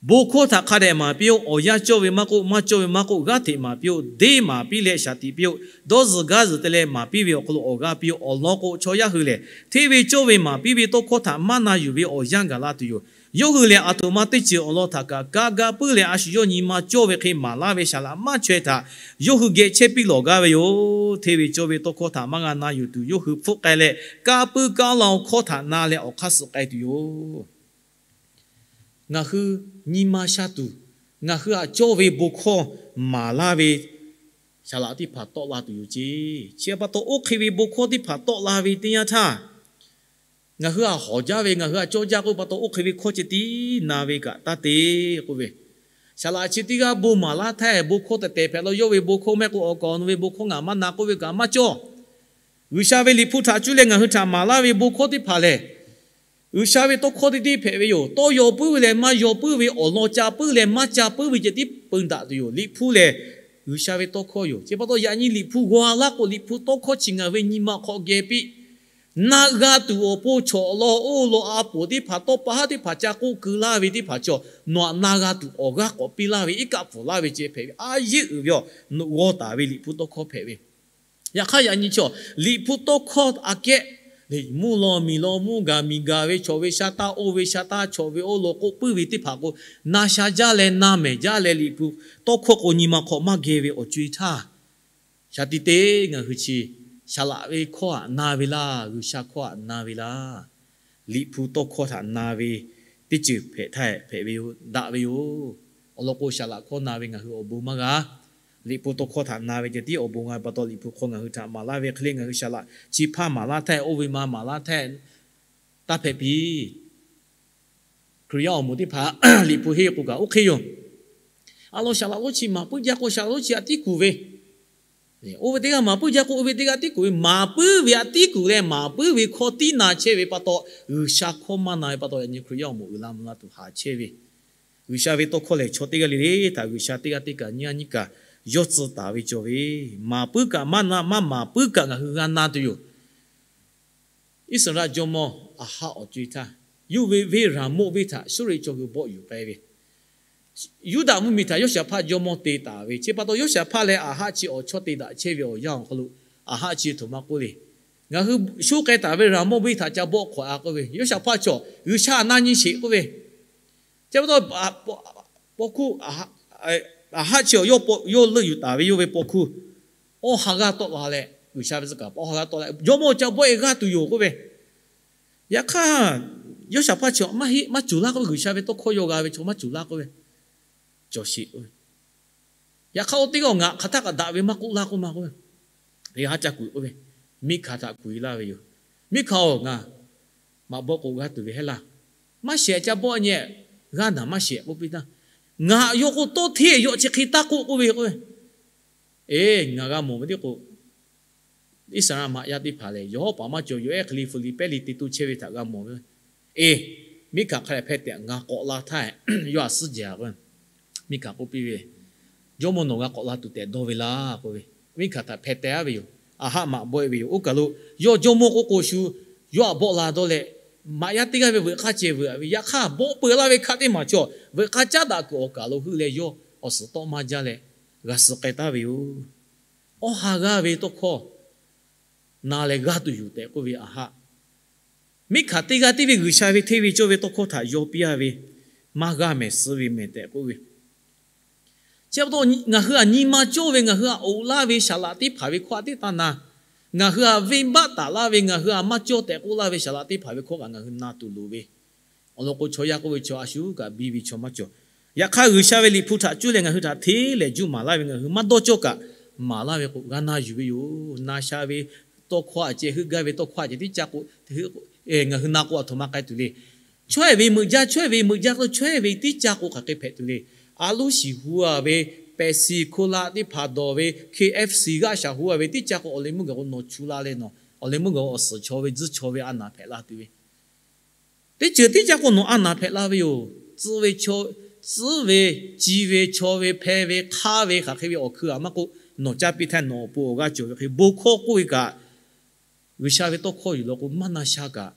Bon hkawˇ htaꞈ hk'a dehꞈ maˍ piˇ-oˆ. Awˬ yanˇ cawˇ ve maˇ k'oˆ, maˇ cawˇ ve maˇ k'oˆ, g'aˇ hteꞈ maˍ piˇ-oˆ. Deˇ maˍ piˇ leh shaˍ tiꞈ piˇ-oˆ. Dawˇ zuhˬ gaˇ zuhˬ te leh maˍ piˇ ve awˬ hk'aw lo awˬ g'aˇ piˇ-oˆ. Awˬ lawn k'o, chaw yaˇ hui lehˬ, hteˇ ve cawˇ ve maˍ piˇ ve tawˇ hkawˇ htaꞈ maˇ na yuˬ ve awˬ yanˇ gaˬ la tuˬ yoˬ. Yawˇ hui lehˬ, aˬ htoꞈ ma teˇ ceuˬ awˬ lawn htaꞈ kaꞈ ka ga puiˉ leh, a shu yawˇ nyi ma cawˇ ve hk'e maˍ laˇ ve saˍ laꞈ maˇ chaweh htaꞈ yawˇ hui geh chehˇ piˇ lawˬ gaˇ ve yoˬ. Hteˇ ve cawˇ ve tawˇ hkawˇ htaꞈ maˇ g'a na yuˬ tuˬ, yawˇ hui hpfuhˆ k'ai leh, ka puiˉ kaˇ la-o hkawˇ htaꞈ na leh awˬ hk'aˇ suh k'ai tuˬ yoˬ. Ngaˬ hui nyi ma sha tuˬ, ngaˬ hui aꞈ cawˇ ve bon hkawˇ maˍ laˇ ve saˍ laꞈ teˇ hpaˍ tawˆ la tuˬ yoˬ ceˇ. Chi pa taw, oˇ hk'e ve bon hkawˇ teˇ hpaˍ tawˆ la ve teˇ yanˇ htaˇ, ngaˬ hui aꞈ hawˍ jaˇ ve, ngaˬ hui aꞈ cawˇ jaˇ k'oˆ ve pa taw, oˇ hk'e ve hkawˇ ceh tiˉ na ve kaꞈ taˇ te k'oˆ ve, saˍ laꞈ chi teˇ g'aˇ bon maˍ laˇ htaˇ, bon hkawˇ tehˬ tehˬ hpehꞈ la, yawˇ ve bon hkawˇ mehˆ k'o, awˬ kaˍ awˬ nu ve bon hkawˇ ngaˬ maˇ na k'oˆ ve kaꞈ maˇ cawˇ. G'uiˬsha ve Liꞈ hpu htaꞈ cuˇ leh ngaˬ hui htaꞈ maˍ laˇ ve bon hkawˇ teˇ hpaˍ lehˬ, G'uiˬsha ve tawˇ hkawˇ teˇ teˇ hpehꞈ ve yoˬ. Tawˇ yaw puiˉ ve leh maˇ yaw puiˉ ve awˬ lawn ca puiˉ leh maˇ ca puiˉ ve ceh tiˉ peun daꞈ tuˬ yoˬ. Liꞈ hpu lehˬ, G'uiˬsha ve tawˇ hkawˇ yoˬ. Chi pa taw, yaꞈ nyi Liꞈ hpu g'aw laˇ k'o, Liꞈ hpu tawˇ hkawˇ chi ngaˬ ve nyi ma hk'aw geh piˇ, na g'a tuˬ awˬ pon chaw awˬ lawn oˇ lawn a poˍ teˇ hpaˍ, tawˇ pa haˉ teˇ hpaˍ ca k'oˆ keu laˇ ve teˇ hpaˍ chaw, nawˬ aꞈ na g'a tuˬ awˬ g'aˇ k'awꞈ piˇ laˇ ve, iˉ kaˆ pfuhˍ laˇ ve ceh hpehꞈ ve, a yeˇ uiˍ ve a, nawˬ g'aw taˍ ve Liꞈ hpu tawˇ hkawˇ hpehꞈ ve. Yaꞈ hk'aˇ, yaꞈ nyi chaw Liꞈ hpu tawˇ hkawˇ aꞈ kehˉ, mvuhˇ law miˬ law mvuhˇ gaˬ miˬ gaˬ ve, chaw ve sha taˇ oˇ ve sha taˇ, chaw ve oˇ lawn k'oˆ puiˉ ve teˇ hpaˍ k'o, na sha jaˇ leh na mehˍ jaˇ leh, Liꞈ hpu tawˇ hkawˇ k'o nyi ma hk'aw maˇ geh ve awˬ co-e htaˇ, shaˍ tiꞈ te ngaˬ hui chi saˍ laꞈ ve hkawˇ aꞈ na ve laˇ, G'uiˬsha hkawˇ aꞈ na ve laˇ, Liꞈ hpu tawˇ hkawˇ htaꞈ na ve teˇ ceuˬ hpehꞈ htaˇ hpehꞈ ve yoˬ, daꞈ ve yoˬ. Awˬ lawn k'o, saˍ laꞈ hkawˇ na ve ngaˬ hui awˬ bon maˇ g'a. Liꞈ hpu tawˇ hkawˇ htaꞈ na ve ceh tiˉ awˬ bon g'a ve pa taw, Liꞈ hpu hk'aw ngaˬ hui htaꞈ maˍ laˇ ve hk'e le, ngaˬ hui saˍ laꞈ chi hpaˇ maˍ laˇ htaˇ, oˇ ve ma maˍ laˇ htaˇ, taˇ hpehꞈ piˇ. Hkriꞈ yaˇ awˬ moˍ teˇ hpaˍ Liꞈ hpu henˇ k'o kaꞈ oˇ hk'e yoˬ. A lawn saˍ laꞈ lonˉ chi maˍ puiˉ jaˇ k'o, saˍ laꞈ lonˉ chi a tiˉ kuˬ ve, oˇ ve teˇ g'aˇ maˍ puiˉ jaˇ k'o, oˇ ve teˇ g'aˇ tiˉ kuˬ ve, maˍ puiˉ ve a tiˉ kuˬ leh maˍ puiˉ ve hkawˇ tiˉ na chehˇ ve pa taw, G'uiˬsha hkawˇ maˇ na ve pa taw, yaꞈ nyi Hkriꞈ yaˇ awˬ moˍ uiˍ la mvuh la tuˬ haˍ chehˇ ve, G'uiˬsha ve tawˇ hkawˇ lehˬ, chaw teˇ g'aˇ le le htaꞈ G'uiˬsha teˇ g'aˇ teˇ kaꞈ nyiˇ g'aˇ nyiˇ kaꞈ yawˇ tcuh taˍ ve cawˬ ve, maˍ puiˉ kaꞈ maˇ na, maˇ maˍ puiˉ kaꞈ ngaˬ hui g'a na tuˬ yoˬ. Iˉsaˍreˍlaˆ jawˇmawˇ Aˍhaˆ awˬ co-e htaˇ, yawˇ ve venˇ Raˍmoˆ venˇ htaꞈ Suˇriˆ chaw hui bawˆ yuˬ k'ai ve, Yuˇdaꞈ mvuhˇmiˬ htaꞈ Yoˇsaˍhpaˆ jawˇmawˇ te taˍ ve, chi pa taw Yoˇsaˍhpaˆ leh Aˍhaˆ chi awˬ chawˇ te daꞈ chehˇ ve awˬ yanˇ awˬ hk'aw lo, Aˍhaˆ chi htoꞈ ma k'oˆ le, Ngaˬ hui sho k'ai taˍ ve Raˍmoˆ venˇ htaꞈ ca bawˆ hk'awꞈ-a k'oˆ ve, Yoˇsaˍhpaˆ chaw, G'uiˬsha htaꞈ na nyi sheˍ k'oˆ ve, chi pa taw, paw hkuˇ, Aˍhaˆ chi awˬ yawˇ leuˆ yuˬ taˍ ve yawˇ ve paw hkuˇ awˇ ha g'aˇ tawˆ la leh, G'uiˬsha ve tcuh kaˍ paˍ awˇ ha g'aˇ tawˆ leh, jawˇmawˇ ca bawˆ-e g'aˇ tuˬ yoˬ k'oˆ ve. Yaꞈ hk'aˇ, Yoˇsaˍhpaˆ chi maˇ heˆ, maˇ cuˬ laˇ k'oˆ ve, G'uiˬsha ve tawˇ hkawˇ yaw g'a ve chaw maˇ cuˬ laˇ k'oˆ ve, cawˬ sheˍ k'oˆ ve. Yaꞈ hk'aˇ, oˇ teˇ g'aˇ ngaˬ hk'aˬ htaˇ kaꞈ daꞈ ve maˇ k'oˆ laˇ k'oˆ ma k'oˆ ve, ha ca kuiˬ k'oˆ ve, Miˉhkaˍ htaꞈ kuˬ-e laˇ ve yoˬ. Miˉhkaˍ-oˬ, ngaˬ maꞈ bawˆ k'o g'aˇ tuˬ ve heˆ laˇ. Maˇ shehˍ ca bawˆ nyi, g'aˇ naˬ maˇ shehˍ k'oˆ piˇ taˇ. Ngaˬ yawˇ k'o tawˇ hteˇ yawˇ chi hk'e taˇ k'oˆ k'oˆ ve k'oˆ ve. Eˬ, ngaˬ g'a mawˬ ve teˇ k'o, Iˉsaˍreˍlaˆ maꞈ yaˇ teˇ hpaˍ lehˬ, yawˬ hawˉ paˍ maˇ cawˬ, yawˬ ehˉ hk'e le fu liꞈ pehˉ le te toˇ chehˇ ve htaꞈ g'a mawˬ ve. Eˬ, Miˉhkaˍ hk'a dehꞈ hpehˇ tehꞈ ngaˬ k'awꞈ la htaˇ, yawˇ htaꞈ suhˉ jaˇ k'o, Miˉhkaˍ k'oˆ piˇ ve, Jawˇmawˇ nawˬ g'a k'awꞈ la tuˬ tehꞈ dawˇ ve laˇ k'oˆ ve, Miˉhkaˍ htaꞈ hpeh teh-a ve yoˬ. Aˍhaˆ maꞈ bawˆ-e ve yoˬ. Oˇ kaˬ lo yawˇ jawˇmawˇ k'oˆ k'o shu, yawˇ htaꞈ bawˆ la dawˇ leh, maꞈ yaˇ teˇ g'aˇ ve veuꞈ k'aˇ ceh veuꞈ-a ve, yaꞈ hk'aˇ bawˆ peu laˇ ve hk'aˆ teˇ maˬ chaw veuꞈ k'aˇ caˉ daꞈ kuiˬ awˬ kaˬ lo heuˆ leh yawˇ awˬ suhˍ tawˆ maˇ jaˇ leh, g'a suh k'ai taˍ ve yoˬ. Awˇ ha g'aˇ ve tawˇ hkawˇ na leh g'aˇ tuˬ yoˬ tehꞈ k'oˆ ve Aˍhaˆ, Miˉhkaˍ teˇ g'aˇ tiˉ ve G'uiˬsha ve hteˇ ve cawˇ ve tawˇ hkawˇ htaꞈ yaw piˇ-a ve, maˇ g'aˇ mehˍ suh ve mehˍ tehꞈ k'oˆ ve. Chi pa taw ngaˬ hui htaꞈ nyi ma cawˇ ve, ngaˬ hui htaꞈ oꞈ laˇ ve saˍ laꞈ teˇ hpaˍ ve hkawˇ htaꞈ teˇ taˇ na, ngaˬ hui htaꞈ venˇbaˆ taˍ laˇ ve, ngaˬ hui htaꞈ maˇ cawˇ tehꞈ k'oˆ laˇ ve saˍ laꞈ teˇ hpaˍ ve hkawˇ kaꞈ ngaˬ hui na tuˬ loˍ ve. Awˬ lawn k'o, chaw yaˇ k'oˆ ve chaw a shu kaꞈ biˇ ve chaw maˇ cawˬ. Yaꞈ hk'aˇ, G'uiˬsha ve Liꞈ hpu htaꞈ cuˇ leh ngaˬ hui htaꞈ hteˇ lehˍ juˇ maˍ laˇ ve ngaˬ hui maˇ dawˇ cawˇ kaꞈ, maˍ laˇ ve k'o g'a na yuˬ ve yoˬ. Na sha ve tawˇ hkawˇ a ceh, heuˆ gaˇ ve tawˇ hkawˇ a ceh tiˉ ca k'o, ngaˬ hui na k'o aˬ htoꞈ ma k'ai tuˬ le. Chaweh ve meuꞈ jaˇ, chaweh ve meuꞈ jaˇ k'o, chaweh ve tiˉ ca k'o hk'aˬ hk'e hpehꞈ tuˬ le. A loˉ shiˍ hu-a ve, Pepsi, Cola teˇ hpaˍ dawˬ ve, K F C g'aˆ shaˍ hu-a ve tiˉ ca k'o, awˬ leh meuˇ gaˬ k'o nawˬ chu la leh nawˬ, awˬ leh meuˇ gaˬ k'o awˬ suhˍ chaw ve, tzuhˇ chaw ve a naˍ hpehꞈ la tuˬ ve. Teˇ ceuˬ tiˉ ca k'o nawˬ a naˍ hpehꞈ la ve yoˬ. Tcuhˉ ve, tcuhˉ ve, ci ve, chaw ve, hpeh ve, hk'aˇ ve, hk'aˬ hk'e ve awˬ hkui a maˇ k'oˆ, nawˬ caˇ piˇ htaˇ nawˬ awˬ pon awˬ g'aˇ cawˬ ve hk'e bon hkawˇ k'oˆ ve kaꞈ, G'uiˬsha ve tawˇ hkawˇ yuˬ law k'o maˇ na sha kaꞈ,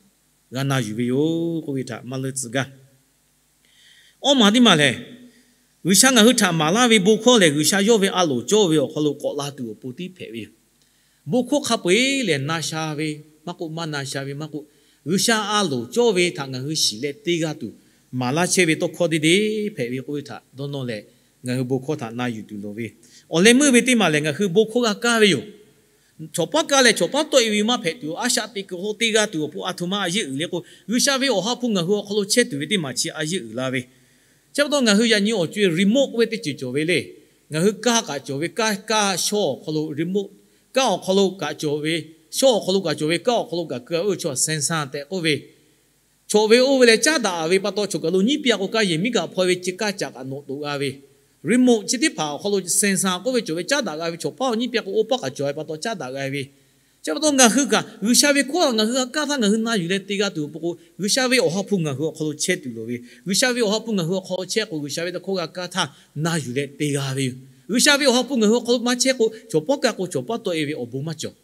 g'a na yuˬ ve yoˬ k'oˆ ve htaꞈ maˇ leuˇ tcuh gaˇ. Awˇ maˬ teˇ maˬ lehˬ, G'uiˬsha ngaˬ hui htaꞈ maˍ laˇ ve bon hkawˇ lehˬ, G'uiˬsha yawˇ ve a loˍ cawˇ ve awˬ hk'aw lo k'awꞈ la tuˬ awˬ pon tiˉ hpehꞈ ve yoˬ. Bon hkawˇ hk'a peu-eˬ lehˬ, na sha ve maˇ k'oˆ, maˇ na sha ve maˇ k'oˆ, G'uiˬsha a loˍ cawˇ ve htaꞈ ngaˬ hui shiˍ leh te g'a tuˬ, maˍ laˇ chehˇ ve tawˇ hkawˇ deˇ deˇ hpehꞈ ve k'oˆ ve htaꞈ dawˇ nawˇ leh, ngaˬ hui bon hkawˇ htaꞈ na yuˬ tuˬ loˍ ve. Awˬ leh meuˇ ve teˇ maˬ lehˬ, ngaˬ hui bon hkawˇ g'a kaˇ ve yoˬ. Chaw paˉ kaˇ leh chaw paˉ tawˆ-e ve maˇ hpehꞈ tuˬ, a shaꞈ teꞈ kuiˬ hk'aw lo te g'a tuˬ awˬ pon aˬ htoꞈ ma a yeˇ uiˍ le k'o, G'uiˬsha ve Awˬ ha hpu ngaˬ hui awˬ hk'aw lo chehˇ tuˬ ve teˇ maˬ chi a yeˇ uiˍ la ve. Chi pa taw ngaˬ hui yaꞈ nyi awˬ co-e remote k'oˆ ve teˇ ceuˬ cawˬ ve le. Ngaˬ hui kaˇ kaꞈ cawˬ ve, kaˇ, kaˇ shaw awˬ hk'aw lo remote, kaˇ awˬ hk'aw lo kaꞈ cawˬ ve, shaw awˬ hk'aw lo kaꞈ cawˬ ve, kaˇ awˬ hk'aw lo kaꞈ keu-a ve chaw sensor tehꞈ k'oˆ ve, cawˬ ve oˇ ve leh caˉ daꞈ ve pa taw, chaw kaˬ lo nyiˇ piˇ-a k'o, kaˇ yehˬ miˉ kaꞈ hpaw ve, chi kaˇ caꞈ kaꞈ nawꞈ toꞈ g'a ve, remote chi teˇ hpaˍ awˬ hk'aw lo sensor k'oˆ ve cawˬ ve caˉ daꞈ g'a ve, chaw paˉ awˬ nyiˇ piˇ-a k'o, oˇ paˉ kaꞈ cawˬ ve pa taw caˉ daꞈ g'a ve. Chi pa taw ngaˬ hui kaꞈ G'uiˬsha ve hkawˇ htaꞈ ngaˬ hui g'a kaˇ htaˇ, ngaˬ hui na yuˬ leh te g'a tuˬ awˬ pon k'o, G'uiˬsha ve Awˬ ha hpu ngaˬ hui awˬ hk'aw lo chehˇ tuˬ loˍ ve, G'uiˬsha ve Awˬ ha hpu ngaˬ hui awˬ hk'aw lo chehˇ k'o, G'uiˬsha ve tawˇ hkawˇ g'a kaˇ htaˇ na yuˬ leh te g'a ve yoˬ. G'uiˬsha ve Awˬ ha hpu ngaˬ hui awˬ hk'aw lo maˇ chehˇ k'o, chaw paˉ kaˇ k'o chaw paˉ tawˆ-e ve awˬ bon maˇ cawˬ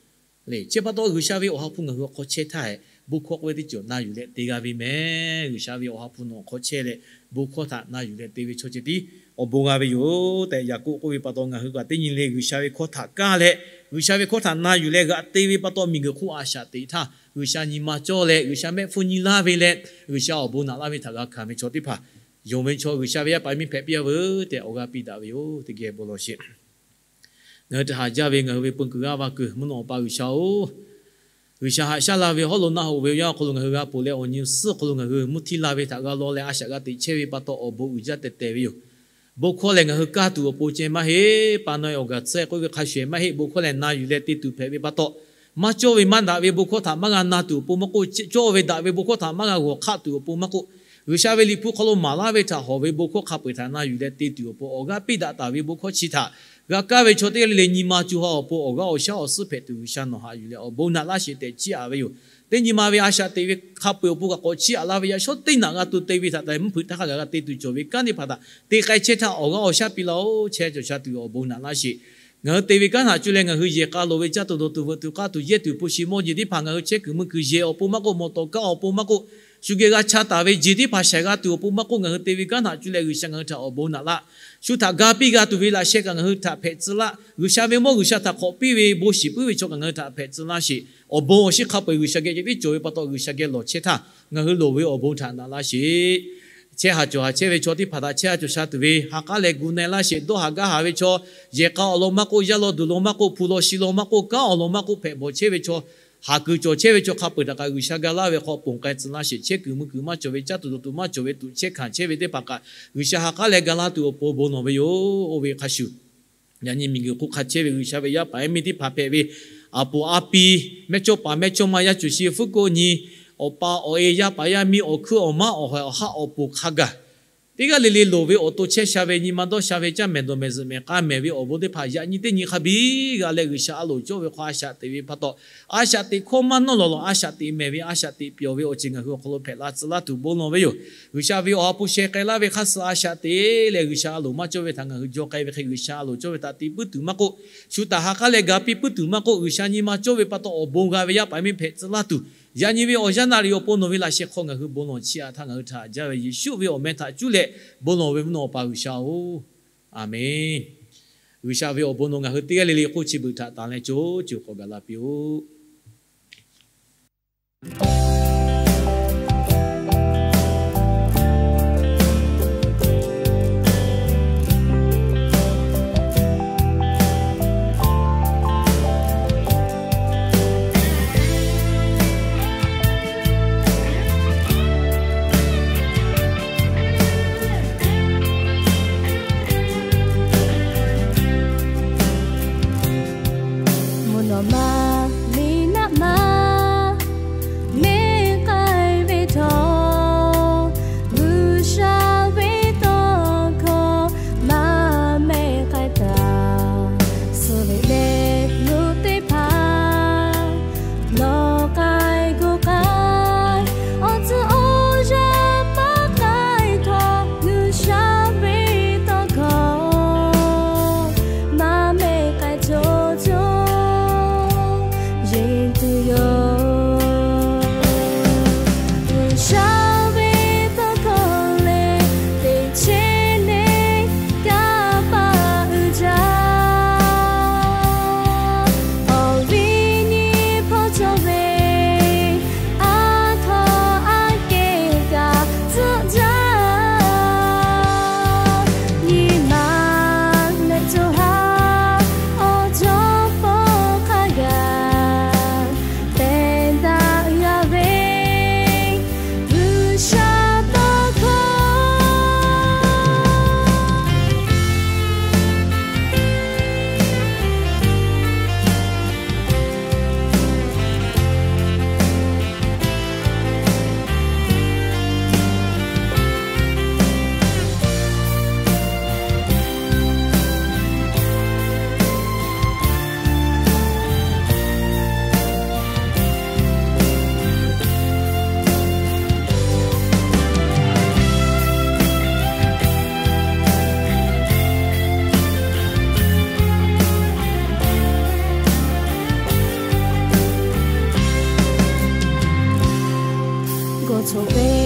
le. Chi pa taw G'uiˬsha ve Awˬ ha hpu ngaˬ hui awˬ hk'aw chehˇ htaˇ, bon hkawˇ k'oˆ ve teˇ ceuˬ na yuˬ leh te g'a ve meh. G'uiˬsha ve Awˬ ha hpu nawˬ awˬ hk'aw chehˇ leh, bon hkawˇ htaꞈ na yuˬ leh te ve chaw ceh tiˉ awˬ bon g'a ve yoˬ tehꞈ Yaˍkoˆ k'oˆ ve pa taw, ngaˬ hui kaꞈ teˇ nyi le G'uiˬsha ve hkawˇ htaꞈ kaˇ leh, G'uiˬsha ve hkawˇ htaꞈ na yuˬ leh g'aꞈ te ve pa taw, miˬguiˬ hk'oˆ a shaꞈ teꞈ htaˇ, G'uiˬsha nyi ma cawˇ leh G'uiˬsha mehˆ hpfuhˇ nyi laˇ ve leh, G'uiˬsha awˬ bon naꞈ laˇ ve htaꞈ g'a hkanˍ ve chaw teˇ hpaˍ, yonˍ ve chaw G'uiˬsha ve yaˇ paˍ miˇ hpehꞈ piˇ-a veuˬ tehꞈ awˬ g'aˇ piˇ daꞈ ve yoˬ. Teˇ geh bon lawˬ sheˍ. Ngaˬ hui htaꞈ haꞈ jaˇ ve ngaˬ hui ve peu kuiˬ g'aˇ va kuiˬ mvuhˇ naw Awˬ pa G'uiˬsha-oˬ, G'uiˬsha haꞈ shaˉ la ve hawˉ lo naˆ hoꞈ ve awˬ yanˇ awˬ hk'aw lo ngaˬ hui g'a ponˬ leh, awˬ nyi suhˉ awˬ hk'aw lo ngaˬ hui mvuhˇ htiˇ la ve htaꞈ g'a law leh a shaꞈ g'a teꞈ chehˇ ve pa taw awˬ bon uiˍ jaˇ tehˬ tehˬ ve yoˬ. Bon hkawˇ lehˬ, ngaˬ hui kaˇ tuˬ awˬ pon ceh maˇ heˆ. Pa na awˬ gaˬ tsuhˇ k'oˆ ve hk'a shuˍ maˇ heˆ. Bon hkawˇ lehˬ, na yuˬ leh te tuˬ hpehꞈ ve pa taw, maˇ cawˇ ve maˇ daꞈ ve bon hkawˇ htaꞈ maˇ g'a na tuˬ awˬ pon maˇ k'oˆ, cawˇ ve daꞈ ve bon hkawˇ htaꞈ maˇ g'a g'awˬ hk'aˆ tuˬ awˬ pon maˇ k'oˆ, G'uiˬsha ve Liꞈ hpu hk'aw lo maˍ laˇ ve htaꞈ hawˬ ve bon hkawˇ hk'a peu-eˬ htaꞈ na yuˬ leh te tuˬ awˬ pon awˬ g'aˇ piˇ daꞈ taˍ ve bon hkawˇ chi htaꞈ g'a kaˇ ve chaw teˇ g'aˇ le le nyi ma co ha awˬ pon awˬ g'aˇ awˬ shaˉ awˬ suhˉ hpehꞈ tuˬ, G'uiˬsha nawˬ haꞈ yuˬ leh awˬ bon naꞈ laˇ sheˍ tehꞈ chiˇ aꞈ ve yoˬ. Teˇ nyi ma ve a shaꞈ teꞈ ve hk'a peu-eˬ awˬ pon kaꞈ k'awꞈ chiˇ aꞈ laˇ ve, yaꞈ shawˉ teˇ naꞈ g'a to te ve htaꞈ taˍ mvuhˇ hpeuꞈ htaˇ hk'a gaˬ g'a te tuˬ cawˬ ve kanˉ teˇ hpaˍ htaꞈ te k'ai chehˇ htaˇ, awˬ g'aˇ awˬ shaˉ piˇ laˇ-oˆ. Chehˇ cawˬ sha tuˬ ve awˬ bon naꞈ laˇ sheˍ. Ngaˬ hui te ve kanˉ htaꞈ cuˇ leh ngaˬ hui yehˬ k'a loˍ ve, caˇ tuˬ dawˬ tuˬ veuꞈ tuˬ k'aˇ tuˬ yehˇ tuˬ hpu shi mawˇ jeˬ teˇ hpaˍ ngaˬ hui chehˇ kuiˬ mui kuiˬ yehˬ awˬ pon maˇ k'oˆ, mawˬ tawˍ kaˇ awˬ pon maˇ k'oˆ, shu geh g'a cha taˍ ve jeˬ teˇ hpaˍ shaiˍ g'a tuˬ awˬ pon maˇ k'oˆ, ngaˬ hui te ve kanˉ htaꞈ cuˇ leh G'uiˬsha ngaˬ hui htaꞈ awˬ bon naꞈ laˇ. Shu htaꞈ ga piˇ g'a tuˬ ve laꞈ sheh kaꞈ ngaˬ hui htaꞈ hpehꞈ tcuh laˇ. G'uiˬsha ve mawˇ G'uiˬsha htaꞈ hk'awꞈ piˇ ve bon shiˍ puiˉ ve chaw kaꞈ ngaˬ hui htaꞈ hpehꞈ tcuh laˇ sheˍ. Awˬ bon awˬ shinˉ hk'a peu-eˬ G'uiˬsha geh ceh tiˉ cawˬ ve pa taw, G'uiˬsha geh lawˬ chehˇ htaˇ ngaˬ hui loˍ ve awˬ bon htaꞈ naꞈ laˇ sheˍ. Chehˇ haˍ cawˬ haˍ chehˇ ve chaw teˇ hpaˍ htaꞈ chehˇ haˍ cawˬ sha tuˬ ve ha k'aˉ leh gu na-e laˇ sheˍ. Dawˇ haˍ gaˇ haˍ ve chaw, yehˬ k'a awˬ lawn maˇ k'oˆ, yaˇ lawn duˬ lawn maˇ k'oˆ, hpu lawn shi lawn maˇ k'oˆ, kanˉ awˬ lawn maˇ k'oˆ, hpehꞈ bawˬ chehˇ ve chaw, haˍ kuiˬ cawˬ chehˇ ve chaw hk'a peu-eˬ htaꞈ kaꞈ G'uiˬsha ga laˇ ve hk'aw ponˬ k'ai tcuh laˇ sheˍ. Chehˇ kuiˬ mui kuiˬ maˇ cawˬ ve, caˇ tuˬ dawˬ tuˬ maˇ cawˬ ve, tuꞈ chehˇ hkanˍ chehˇ ve teˇ hpaˍ kaꞈ G'uiˬsha ha k'aˉ leh ga laˇ tuˬ awˬ pon bon lawˬ ve yoˬ. Oˇ ve hk'a shuˍ, yaꞈ nyi miˬguiˬ hk'oˆ hk'a chehˇ ve G'uiˬsha ve yaˇ paˍ yaˇ miˇ teˇ hpaˍ hpehꞈ ve, aˬ poˍ a pi, mehˇchawˇ paˍ mehˇchawˇma, yaˇ cuˬ shi fuˉ koˆ nyi, awˬ pa awˬ e, yaˇ paˍ yaˇ miˇ, awˬ hkuiˉ awˬ maˉ, awˬ haiˬ awˬ haˆ awˬ poˍ hk'a gaˬ, teˇ g'aˇ le le loˍ ve awˬ to chehˇ sha ve, nyi ma dawˇ sha ve, caˇ mehˍ dawˬ mehˍ zuhꞈ mehˍ k'a mehˍ ve awˬ bon teˇ hpaˍ yaꞈ nyi teˇ nyi hk'a biˇ g'a leh G'uiˬsha a loˍ cawˇ ve hk'aw a shaꞈ teꞈ ve pa taw, a shaꞈ teꞈ hkawˇ maˇ nawˇ lawˬ lawˬ, a shaꞈ teꞈ mehˍ ve, a shaꞈ teꞈ pyawˬ ve awˬ ceuˬ ngaˬ hui awˬ hk'aw lo hpehꞈ la tcuh laˇ tuˬ bon lawˬ ve yoˬ. G'uiˬsha ve awˬ ha hpu sheh k'ai laˇ ve hk'aˇ suh a shaꞈ teꞈ leh G'uiˬsha a loˍ maˇ cawˇ ve htaꞈ ngaˬ hui jaw k'ai ve hk'e, G'uiˬsha a loˍ cawˇ ve htaꞈ te puiˉ tuˬ maˇ k'oˆ, shu htaꞈ ha k'aˉ leh ga piˇ puiˉ tuˬ maˇ k'oˆ, G'uiˬsha nyi ma cawˇ ve pa taw awˬ bon g'a ve yaˇ paˍ miˇ hpehꞈ tcuh laˇ tuˬ, yaꞈ nyi ve awˬ yanˇ naˆ riˍ awˬ pon nawˬ ve laꞈ sheh hk'aw ngaˬ hui bon lawˬ chiˇ aꞈ htaˇ ngaˬ hui htaꞈ jaˇ ve Yeˍsuˆ ve awˬ meh htaꞈ cuˇ leh bon lawˬ ve mvuhˇ naw Awˬ pa G'uiˬsha-oˬ, Aˍmenˍ. G'uiˬsha ve awˬ bon nawˬ ngaˬ hui teˇ g'aˇ le le k'oˆ chi beuꞈ htaꞈ tanˬ leh co ceuˬ k'awꞈ gaˬ la piˇ-oˆ. Mvuhˇ naw ma liꞈ naˆ ma mehˉ k'ai ve htawˇ, G'uiˬsha ve tawˇ hkawˇ maˇ mehˉ k'ai taˍ. Suh ve leh luˬ teˇ hpaˍ nawˬ k'ai gu k'ai, awˬ tcuhˉ awˬ yanˇ maˇ k'ai htawˇ, G'uiˬsha ve tawˇ hkawˇ maˇ mehˉ k'ai co co yeˬ tuˬ yoˬ. G'uiˬsha ve tawˇ hkawˇ lehˬ, teꞈ chehˇ leh kanˇ paˆ uiˍ jaˇ. Awˬ viˉ nyi hpawˇ cawˇ ve, a hkawˇ aꞈ kehˬ kaꞈ tcuhˆ jaˇ. Nyi ma leh co ha awˬ jawˇ hpawˇ hk'a gaˬ tehˬ daꞈ g'a ve G'uiˬsha tawˇ hkawˇ. G'awˬ cawˬ ve